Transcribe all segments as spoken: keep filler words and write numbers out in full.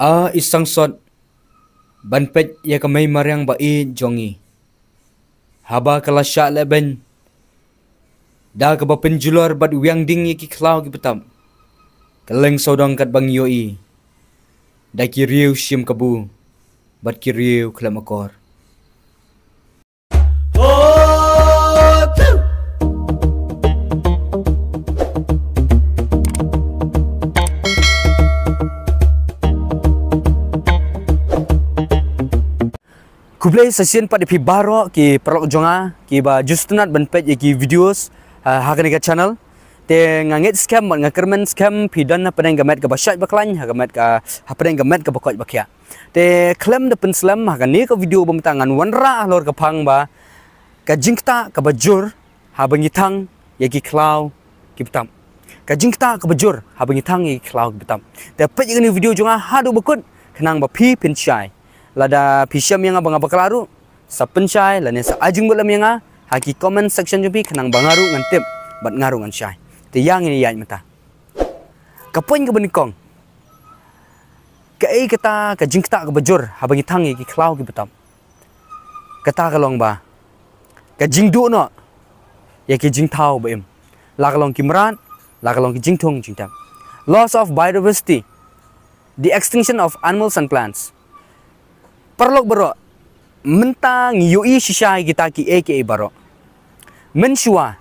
A i sangsot, ban peit ïa ka mei mariang ba ïeit jong ngi, haba ka la shah lehbeiñ da kaba pynjulor bad wiang ding ïa ki khlaw ki btap, ka leng sawdong katba ngi ïohi da ki riew shim kabu bad ki riew khlem akor. Khublei sa shisien pat ïa phi baroh ki paralok jong nga kiba ju sngewtynnat ban peit ïa ki videos, ah, ha kane ka channel. Te nga ngeit skhem bad nga kyrmen skhem phi don hapdeng ka met kaba shait ba khlaiñ, ha ka met ka, hapdeng ka met kaba koit ba khiah. Te khlem da pynslem, ha kane ka video ba mynta ngan wanrah halor ka phang ba ka jingktah kaba jur haba ngi thang ïa ki khlaw ki btap. Ka jingktah kaba jur haba ngi thang ïa ki khlaw ki btap. Te peit ïa kane ka video jong nga haduh ba kut khnang ba phi phin shai. Lada phi shem ïa nga ba nga bakla ruh, sa pynshai lane sa ai jingmut lem ïa nga ha ki comment section jong phi khnang ba nga ruh ngan tip bad nga ruh ngan shai. Te ïa ngin ïaid mynta. Ka point kaba nyngkong, kaei kata ka jingktah kaba jur haba ngi thang ïa ki khlaw ki btap? Kata ka long ba ka jingduh noh ïa ki jingthaw ba im, la ka long ki mrad, la ka long ki jingthung jingtep. Loss of biodiversity, the extinction of animals and plants. Paralok baroh, mynta ngi ïohi shisha ïa kita kiei kiei baroh. Mynshuwa,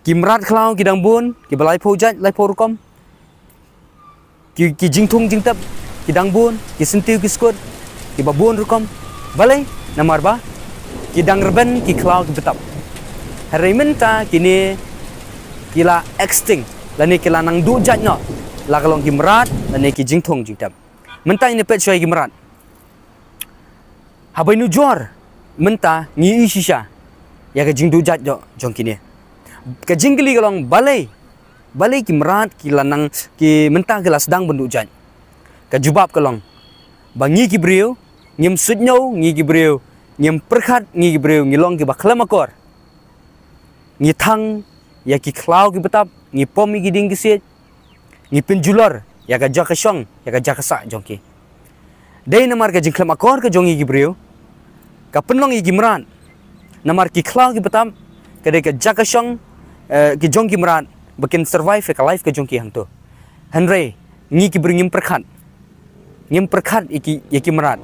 ki mrad khlaw ki dang bun, kiba laiphew jait, laiphew rukom. Ki, ki jingthung jingtep ki dang bun, ki syntiew ki skud kiba bun rukom. Balei? Namar ba ki dang rben ki khlaw ki btap. Hynrei mynta kine ki la extinct lane ki la nang duh jait noh, la ka long ki mrad lane ki jingthung jingtep. Mynta ngin ïa peit shuwa ïa ki mrad. Haba ngi nujor mynta ngi ïohi shisha ïa ka jingduh jait noh jong kine. Ka jingkylli ka long balei, balei ki mrad ki la nang, ki mynta ki la sdang ban duh jait? Ka jubab ka long ba ngi ki briew ngim suidñiew, ngi ki briew ngim pyrkhat, ngi ki briew ngi long kiba khlem akor. Ngi thang ïa ki khlaw ki btap, ngi pom ïa ki dieng ki siej, ngi pynjulor ïa ka jaka shong, ïa ka jaka sah jong ki. Dei namar ka jingkhlem akor ka jong ngi ki briew ka pynlong ïa ki mrad. Namar ki khlaw ki btap ka dei ka jaka shong, eh, ki jong ki mrad ba kin survive ïa ka life ka jong ki hangto. Hynrei ngi ki briew ngim pyrkhat. Ngim pyrkhat ïa ki, ïa ki mrad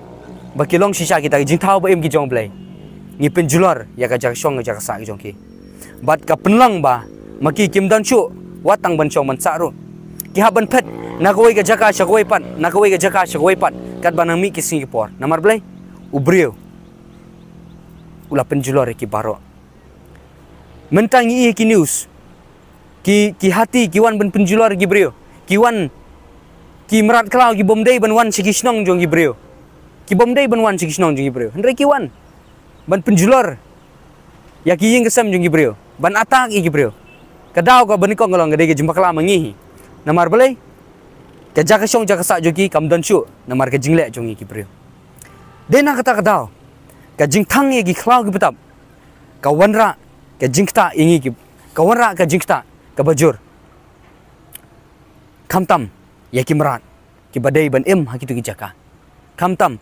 ba ki long shisha kita ki jingthaw ba im ki jong U Blei. Ngi pynjulor ïa ka jaka shong, ka jaka sah ki jong ki. Bad ka pynlong ba ma ki kim don shuh wat tang ban shong ban sah ruh. Ki hap ban phet na kawei ka jaka sha kawei pat, na kawei ka jaka sha kawei pat, katba nang mih ki sngi ki por. Namar balei? U briew u la pynjulor ïa ki baroh. Mynta ngi ïohi ki news, ki, ki hati ki wan ban pynjulor ïa ki briew. Ki wan, ki mrad khlaw ki bym dei ban wan sha ki shnong jong ki briew. Ki bym dei ban wan sha ki shnong jong ki briew, hynrei ki wan ban pynjulor ïa ki ïing ki sem jong ki briew, ban attack ïa ki briew. Ka daw kaba nyngkong ka long ka dei ka jingbakla ma ngi hi. Namar balei? Ka jaka shong jaka sah jong ki kam don shuh namar ka jingleh jong ngi ki briew. Dei na kata ka daw ka jingthang ïa ki khlaw ki btap ka wanrah ka jingktah ïa ngi ki, ka wanrah ka jingktah kaba jur. Khamtam ïa ki mrad kiba dei ban im ha kito ki jaka. Khamtam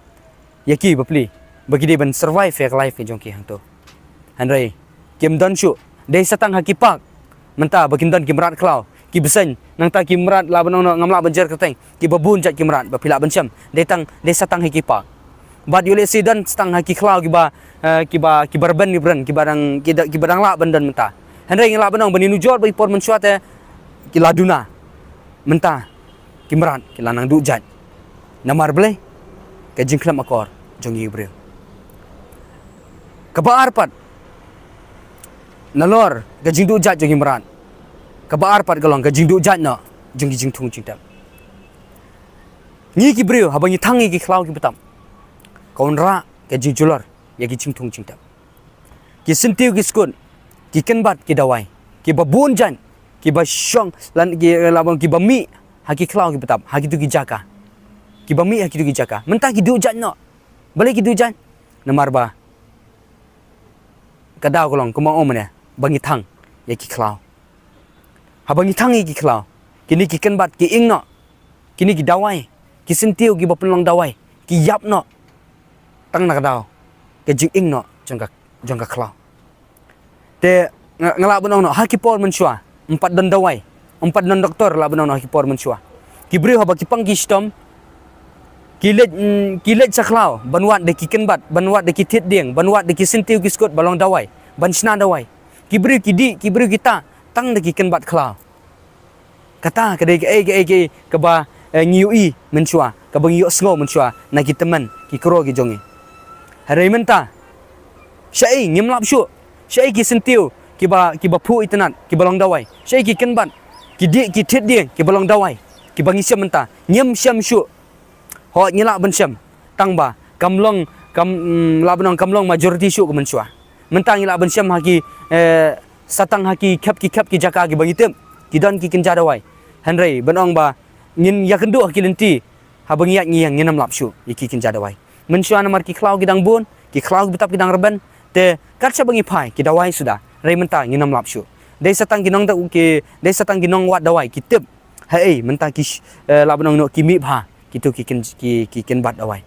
ïa ki bapli ba ki dei ban survive ïa ka life ka jong ki hangto. Hynrei kim don shuh, dei sa tang ha ki park mynta ba kin don ki mrad khlaw, ki bseiñ. Nangta ki mrad lah ban ong noh ngam lah ban jer kyrteng, kiba bun jait ki mrad ba phi lah ban shem, dei tang, dei sa tang ha ki park. Bad ïoh lehse don sa tang ha ki khlaw kiba, eh, kiba, kiba rben, kiba rben, kiba dang, ki da, kiba dang lah ban don mynta. Hynrei ngi lah ban ong ba ngi nujor ba ki por mynshuwa te ki la duna. Mynta ki mrad ki la nang duh jait. Namar balei? Ka jingkhlem akor jong ngi ki briew. Kaba ar pat, nalor ka jingduh jait jong ki mrad, kaba ar pat ka long ka jingduh jait noh jong ki jingthung jingtep. Ngi ki briew haba ngi thang ïa ki khlaw ki btap, ka wanrah ka jingjulor ïa ki jingthung jingtep. Ki syntiew ki skud, ki kynbat ki dawai kiba bun jait, kiba shong, lane ki, lah ban ong kiba mih ha ki khlaw ki btap, ha kito ki jaka. Kiba mih ha kito ki jaka mynta ki duh jait noh. Balei ki duh jait? Namar ba ka daw ka long kumba ong mynne ba ngi thang ïa ki khlaw. Haba ngi thang ïa ki khlaw, kine ki kynbat ki ing noh. Kine ki dawai ki syntiew kiba pynlong dawai ki ïap noh tang na ka daw ka jinging noh jong ka, jong ka khlaw. Te nga, nga lah ban ong noh, ha ki por mynshuwa ym pat don dawai, ym pat don doktor, lah ban ong noh, ha ki por mynshuwa ki briew haba ki pang ki shitom ki leit, mm, ki leit sha khlaw ban wad da ki kynbat, ban wad da ki thied dieng, ban wad da ki syntiew ki skud ba long dawai, ban shna dawai. Ki briew ki dih, ki briew ki tah tang da ki kynbat khlaw. Kata ka dei kaei kaei kaei kaba, eh, ngi ïohi mynshuwa, kaba ngi ïohsngew mynshuwa na ki tymmen ki kro ki jong ngi. Hynrei mynta, shaei ngim lap shuh? Shaei ki syntiew kiba, kiba phuh itynnad kiba long dawai? Shaei ki kynbat, ki dih, ki thied dieng kiba long dawai kiba ngi shem mynta? Ngim shem shuh. Hooid, ngi lah ban shem, tang ba kam long, kam, mm, lah ban ong kam long majority shuh kum mynshuwa. Mynta ngi lah ban shem ha ki, eh, sa tang ha ki khep ki khep ki jaka kiba ngi tip ki don ki kynja dawai. Hynrei ban ong ba ngin ïakynduh ha ki lynti, haba ngi ïaid ngi ïeng ngin ym lap shuh ïa ki kynja dawai. Mynshuwa namar ki khlaw ki dang bun, ki khlaw ki btap ki dang rben, te kat shaba ngi phai ki dawai suda. Hynrei mynta ngin ym lap shuh. Dei sa tang ki nong da ki, dei sa tang ki nongwad dawai ki tip haei mynta ki sh-, eh, lah ban ong noh, ki mih bha kito ki kyn-, ki, ki kynbat dawai.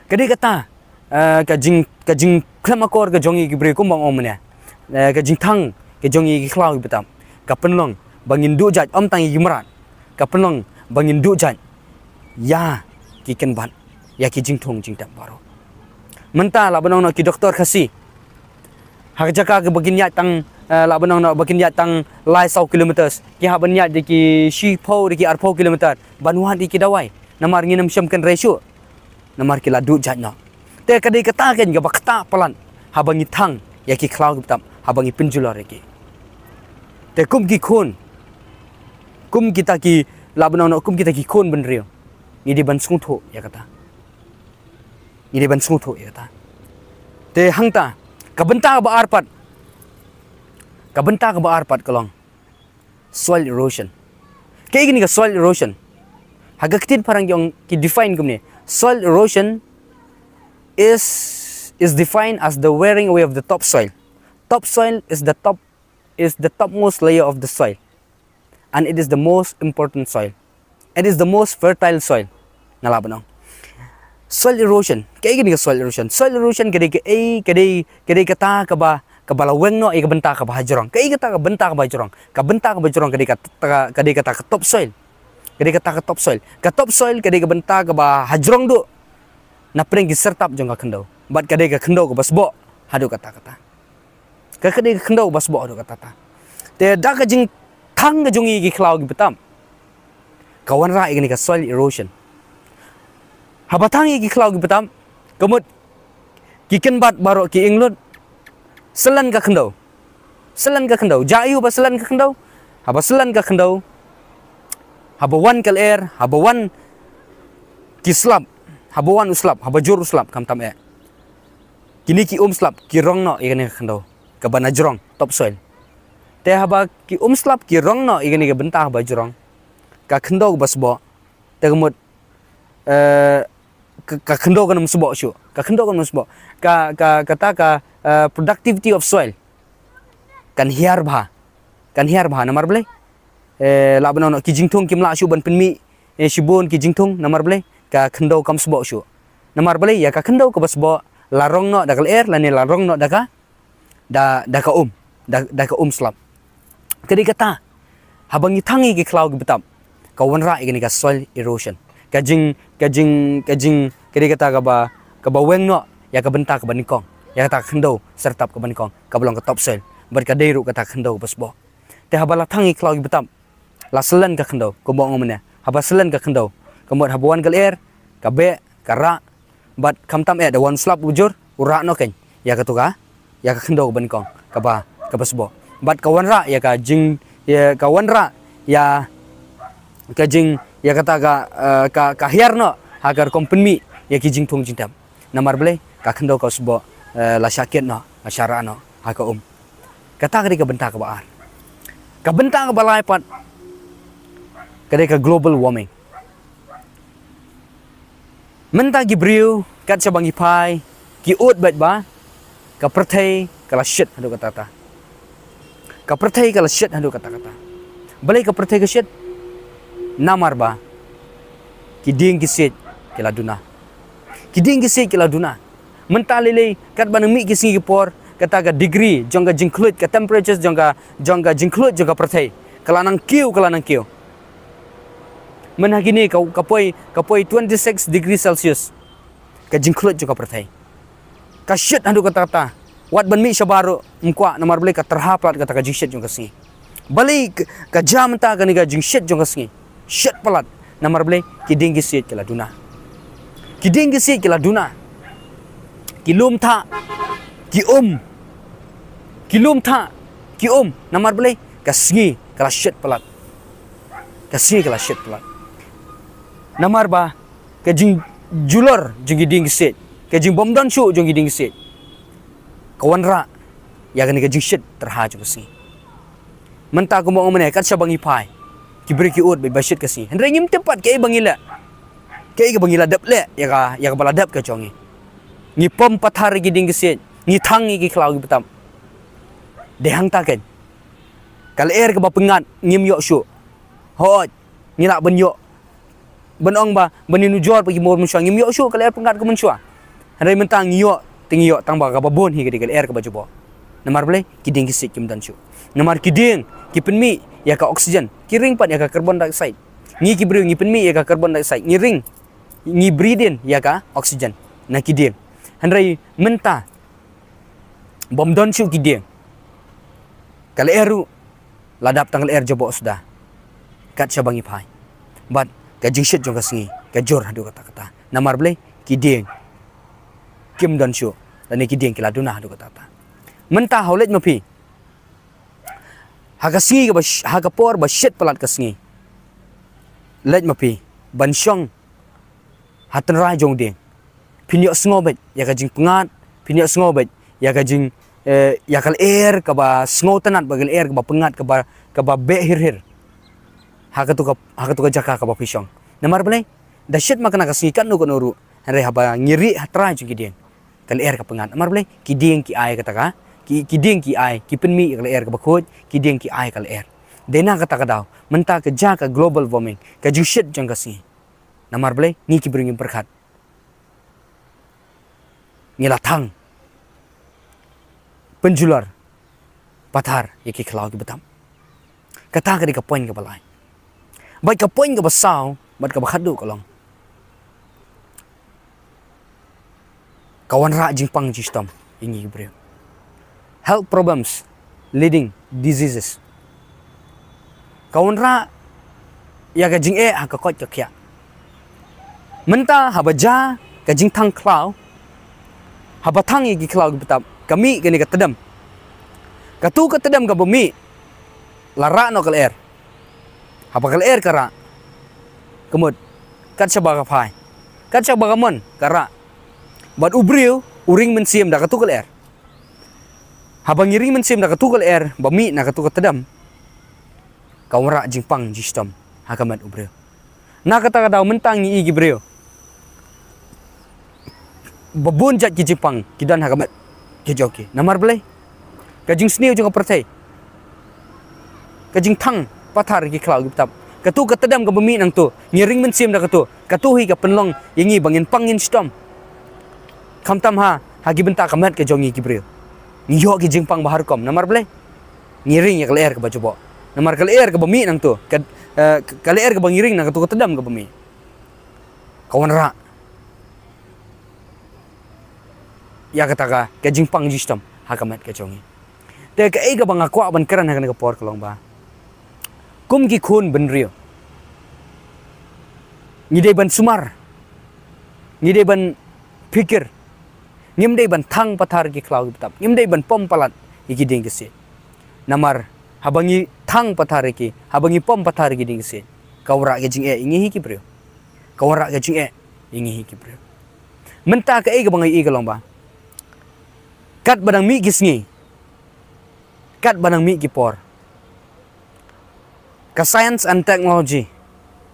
Ka dei kata, eh, ka jing, ka jingkhlem akor ka jong ngi ki briew kumba nga ong mynne. Eh, ka jingthang ka jong ngi ki khlaw ki btap ka pynlong ba ngin duh jait, ym tang ïa ki mrad, ka pynlong ba ngin duh jait ïa ki kynbat, ïa ki jingthung jingtep baroh. Mynta lah ban ong noh ki doktor Khasi, ha ka jaka kaba kin ïaid tang, eh, lah ban ong noh ba kin ïaid tang lai saw kilometers, ki hap ban ïaid da ki shiphew, da ki arphew kilometer ban wad ïa ki dawai. Namar ngin ym shem kynrei shuh. Namar ki la duh jait noh. Te ka dei kata kein kaba ktah palat haba ngi thang ïa ki khlaw ki btap, haba ngi pynjulor ïa ki. Te kum ki khun, kum kita ki, lah ban ong noh, kum kita ki khun bynriew, ngi dei ban sngewthuh ïa kata. Ngi dei ban sngewthuh ïa kata. Te hangta, ka bynta kaba ar pat, ka bynta kaba ar pat ka long soil erosion. Kaei kane ka soil erosion? Ha ka ktien phareng ki ong, ki define kumne: soil erosion is, is defined as the wearing away of the topsoil. Topsoil is the top, is the topmost layer of the soil, and it is the most important soil. It is the most fertile soil. Nga lah ban ong, soil erosion. Kaei kane ka soil erosion? Soil erosion ka dei kaei, ka dei, ka dei kata kaba, kaba la weng noh ïa ka bynta kaba hajrong. Kaei kata ka bynta kaba hajrong? Ka bynta kaba hajrong ka dei kata, ka dei kata ka topsoil. Ka dei kata ka topsoil. Ka topsoil ka dei ka bynta kaba hajrong duh na pdeng ki syrtap jong ka khyndew. Bad ka dei ka khyndew kaba sboh haduh katta katta. Ka, ka dei ka khyndew ba sboh haduh katta katta. Te da ka jingthang ka jong ngi ki khlaw ki btap, ka wanrah ïa kane ka soil erosion. Haba thang ïa ki khlaw ki btap, ka mut ki kynbat baroh ki ing lut, syllan ka khyndew. Syllan ka khyndew. Jia aiu ba syllan ka khyndew? Haba syllan ka khyndew, haba wan ka lyer, haba wan ki slap, haba wan u slap, haba jur u slap, khamtam eh, kine ki um slap ki rong noh ïa kane ka khyndew kaba na jrong, topsoil. Te haba ki um slap ki rong noh ïa kane ka bynta kaba jrong, ka khyndew kaba sboh, te ka mut, eh, ka, ka khyndew kan ym sboh shuh. Ka khyndew kan ym sboh. Ka, ka, kata ka, eh, productivity of soil kan hiar bha. Kan hiar bha. Namar balei? Eh, lah ban ong noh, ki jingthung kim lah shuh ban pynmih, eh, shibun ki jingthung. Namar balei? Ka khyndew kam sboh shuh. Namar balei? Ïa ka khyndew kaba sboh la rong noh da ka lyer lane la rong noh da ka, da, da ka um, da, da ka um slap. Ka dei kata, haba ngi thang ïa ki khlaw ki btap, ka wanrah ïa kane ka soil erosion. Ka jing, ka jing, ka jing, ka dei kata kaba, kaba weng noh ïa ka bynta kaba nyngkong, ïa kata ka khyndew syrtap kaba nyngkong, kaba long ka topsoil. Bad ka dei ruh kata ka khyndew kaba sboh. Te haba la thang ïa ki khlaw ki btap, la syllan ka khyndew, kumba nga ong mynne. Haba syllan ka khyndew, ka mut haba wan ka lyer, ka beh, ka rah, bad khamtam eh da wan u slap u jur, u rah noh kein ïa kato ka, ïa ka khyndew kaba nyngkong, kaba, kaba sboh. Bad ka wanrah ïa ka jing, ïa ka wanrah ïa ka jing, ïa kata ka, eh, ka, ka hiar noh ha ka rukom pynmih ïa ki jingthung jingtep. Namar balei? Ka khyndew kaba sboh, eh, la shah kit noh, la shah rah noh ha ka um. Kata ka dei ka bynta kaba ar. Ka bynta kaba lai pat ka dei ka global warming. Mynta ki briew kat shaba ngi phai ki ud beit ba ka pyrthei ka la shit haduh katta katta. Ka pyrthei ka la shit haduh katta katta. Balei ka pyrthei ka shit? Namar ba Ki dieng ki siej ki la duna. Ki dieng ki siej ki la duna. Mynta lei lei katba nang mih ki sngi ki por, kata ka degree jong ka jingkhluit, ka temperature jong ka, jong ka jingkhluit jong ka pyrthei ka la nang kiew, ka la nang kiew. Mynta ha kine ka, ka poi, ka poi twenty six degree Celsius ka jingkhluit jong ka pyrthei. Ka shit haduh katta katta. Wat ban mih shabar ruh ym kwah, namar balei? Ka tyrha palat kata ka jingshit jong ka sngi. Balei ka, ka jia mynta kane ka jingshit jong ka sngi? Shit palat. Namar balei? Ki dieng ki siej ki la duna. Ki dieng ki siej ki la duna. Ki lum thah, ki um. Ki lum thah, ki um. Namar balei? Ka sngi ka la shit palat. Ka sngi ka la shit palat. Namar ba ka jingjulor jong ki dieng ki siej, ka jingbym don shuh jong ki dieng ki siej, ka wanrah ïa kane ka jingshit tyrha jong ka sngi. Mynta kumba ong mynne, kat shaba ngi phai, ki briew ki ud beit ba shit ka sngi. Hynrei ngim tip pat kaei ba ngi leh, kaei kaba ngi la dep leh ïa ka, ïa kaba la dep ka jong ngi. Ngi pom pathar ïa ki dieng ki siej, ngi thang ïa ki khlaw ki btap. Dei hangta keiñ. Ka lyer kaba pyngngad ngim ïoh shuh. Hooid, ngi lah ban ïoh, ban ong ba ban ïanujor bad ki bor mynshuwa, ngim ïoh shuh ka lyer pyngngad ka mynshuwa. Hynrei mynta ngi ïoh, te ngi ïoh tang ba kaba bun hi ka dei ka lyer kaba jaboh. Namar balei? Ki dieng ki siej kim don shuh. Namar ki dieng ki pynmih ïa ka oxygen, ki ring pat ïa ka carbon dioxide. Ngi ki briew ngi pynmih ïa ka carbon dioxide, ngi ring, ngi breathe in ïa ka oxygen na ki dieng. Hynrei mynta bym don shuh ki dieng. Ka lyer ruh la dap tang ka lyer jaboh suda kat shaba ngi phai. Bad ka jingshit jong ka sngi ka jur haduh katta katta. Namar balei? Ki dieng kim don shuh, lane ki dieng ki la duna haduh katta katta. Mynta haw leit ma phi ha ka sngi kaba sh-, ha ka por ba shit palat ka sngi. Leit ma phi ban shong ha tynrai jong u dieng. Phin ïohsngew beit ïa ka jingpyngngad, phin ïohsngew beit ïa ka jing, eh, ïa ka lyer kaba sngewtynnat bad ka lyer kaba pyngngad, kaba, kaba beh hir hir. Ha katu ka, ha katu ka jaka kaba phi shong. Namar balei? Da shit ma kane ka sngi katno katno ruh, hynrei haba ngi rieh ha tynrai jong ki dieng, ka lyer ka pyngngad. Namar balei? Ki dieng ki ai kata ka, ki, ki dieng ki ai, ki pynmih ïa ka lyer kaba khuid, ki dieng ki ai ka lyer. Dei na kata ka daw mynta ka jia ka global warming, ka jingshit jong ka sngi. Namar balei? Ngi ki briew ngim pyrkhat. Ngi la thang pynjulor pathar ïa ki khlaw ki btap. Kata ka dei ka point kaba lai. Bad ka point kaba saw bad kaba khatduh ka long, ka wanrah jingpang jingshitom ïa ngi ki briew. Health problems leading diseases. Ka wanrah ïa ka jingeh ha ka koit ka khiah. Mynta haba jia ka jingthang khlaw, haba thang ïa ki khlaw ki btap, ka mih kane ka tdem. Katu ka tdem kaba mih la rah noh ka lyer. Haba ka lyer ka rah, ka mut kat shaba ka phai, kat shaba ka mon, ka rah. Bad u briew u ring mynsiem da katu ka lyer. Haba ngi ring mynsiem da katu ka lyer ba mih na katu ka tdem, ka wanrah jingpang jingshitom ha ka met u briew. Na kata ka daw mynta ngi i ki briew ba bun jait ki jingpang ki don ha ka met ki jong ki. Namar balei? Ka jingsniew jong ka pyrthei, ka jingthang pathar ki khlaw ki btap. Katu ka tdem kaba mih nangtu, ngi ring mynsiem da katu, katu hi ka pynlong ïa ngi ba ngin pang ngin shitom. Khamtam ha, ha ki bynta ka met ka jong ngi ki briew, ngi ïoh ki jingpang ba har rukom. Namar balei? Ngi ring ïa ka lyer kaba jaboh. Namar ka lyer kaba mih nangtu, ka, eh, ka lyer kaba ngi ring na katu ka tdem kaba mih, ka wanrah ïa kata ka, ka jingpang jingshitom ha ka met ka jong ngi. Te kaei kaba nga kwah ban kren ha kane ka por ka long ba kum ki khun bynriew, ngi dei ban sumar, ngi dei ban phikir. Ngim dei ban thang pathar ki khlaw ki btap, ngim dei ban pom palat ïa ki dieng ki siej. Namar haba ngi thang pathar ïa ki, haba ngi pom pathar ïa ki dieng ki siej, ka wanrah ka jingeh ïa ngi hi ki briew. Ka wanrah ka jingeh ïa ngi hi ki briew. Mynta kaei kaba nga ïohi ka long ba katba dang mih ki sngi, katba dang mih ki por, ka science and technology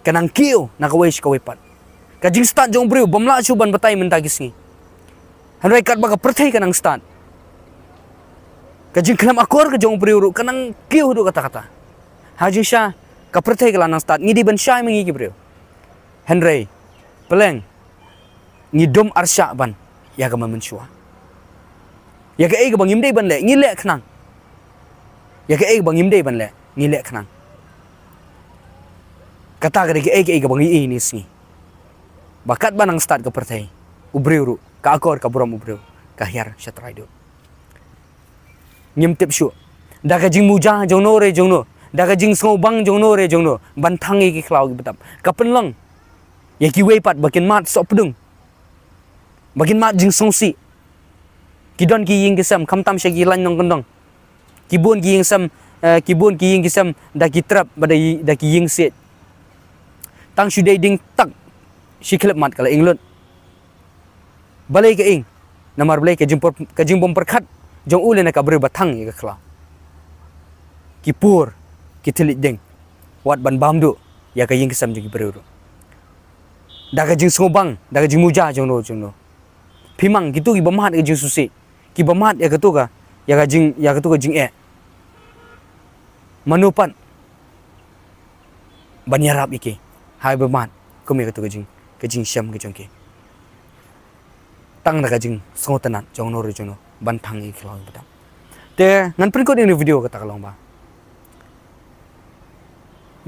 ka nang kiew na kawei sha kawei pat. Ka jingstad jong u briew bym lah shuh ban batai mynta ki sngi. Hynrei katba ka pyrthei ka nang stad, ka jingkhlem akor ka jong u briew ruh ka nang kiew haduh katta katta. Ha jingshisha ka pyrthei ka la nang stad, ngi dei ban shai ma ngi ki briew. Hynrei Pleng, ngi dum arshah ban ïa ka mynshwa. Ïa kaei kaba ngim dei ban leh, ngi leh khnang. Ïa kaei kaba ngim dei ban leh, ngi leh khnang. Kata ka dei kaei kaei kaba ngi ïohi ne sngi. Ba katba nang stad ka pyrthei, u briew ruh, ka akor ka burom u briew ka hiar sha trai duh. Ngim tip shuh. Da ka jingmuja jong no re jong no, da ka jingsngewbang jong no re jong no, ban thang ïa ki khlaw ki btap. Ka pynlong ïa kiwei pat ba kin mad sohpdung, ba kin mad jingsngewsih. Ki don ki ïing ki sem, khamtam sha ki lain nongkyndong. Ki bun ki ïing sem, eh, ki bun ki ïing ki sem da ki trep bad da ki ïing siej. Tang shu dei ding tak shi khyllipmat ka la ing lut. Balei ka ing? Namar balei ka jingpor-, ka jingbym pyrkhat jong u lane ka briew ba thang ïa ka khlaw. Ki pur, ki thylliej ding, wat ban bam duh ïa ka ïing ka sem jong ki briew ruh. Da ka jingsngewbang, da ka jingmuja jong no jong no. Phi mang kito kiba mad ka jingsngewsih, kiba mad ïa kato ka, ïa ka jing, ïa kato ka jingeh. Mano pat ban ïarap ïa ki ha ba mad kum ïa kato ka jing, ka jingshem ka jong ki. Tang da ka jingsngewtynnat jong no re jong no ban thang ïa ki khlaw ki btap. Te ngan pynkut ïa kane ka video kata ka long ba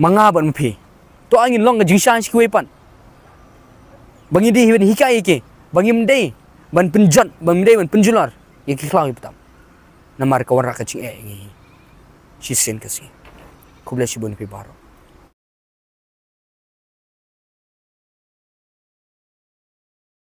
ma nga bad ma phi, to ngin long ka jingshai sha kiwei pat. Ba ngi dei ban hikai ïa ki, ba ngim dei ban pynjot, ba ngim dei ban pynjulor ïa ki khlaw ki btap. Namar ka wanrah ka jingeh ïa ngi shisien ka sngi. Khublei shibun ïa phi baroh.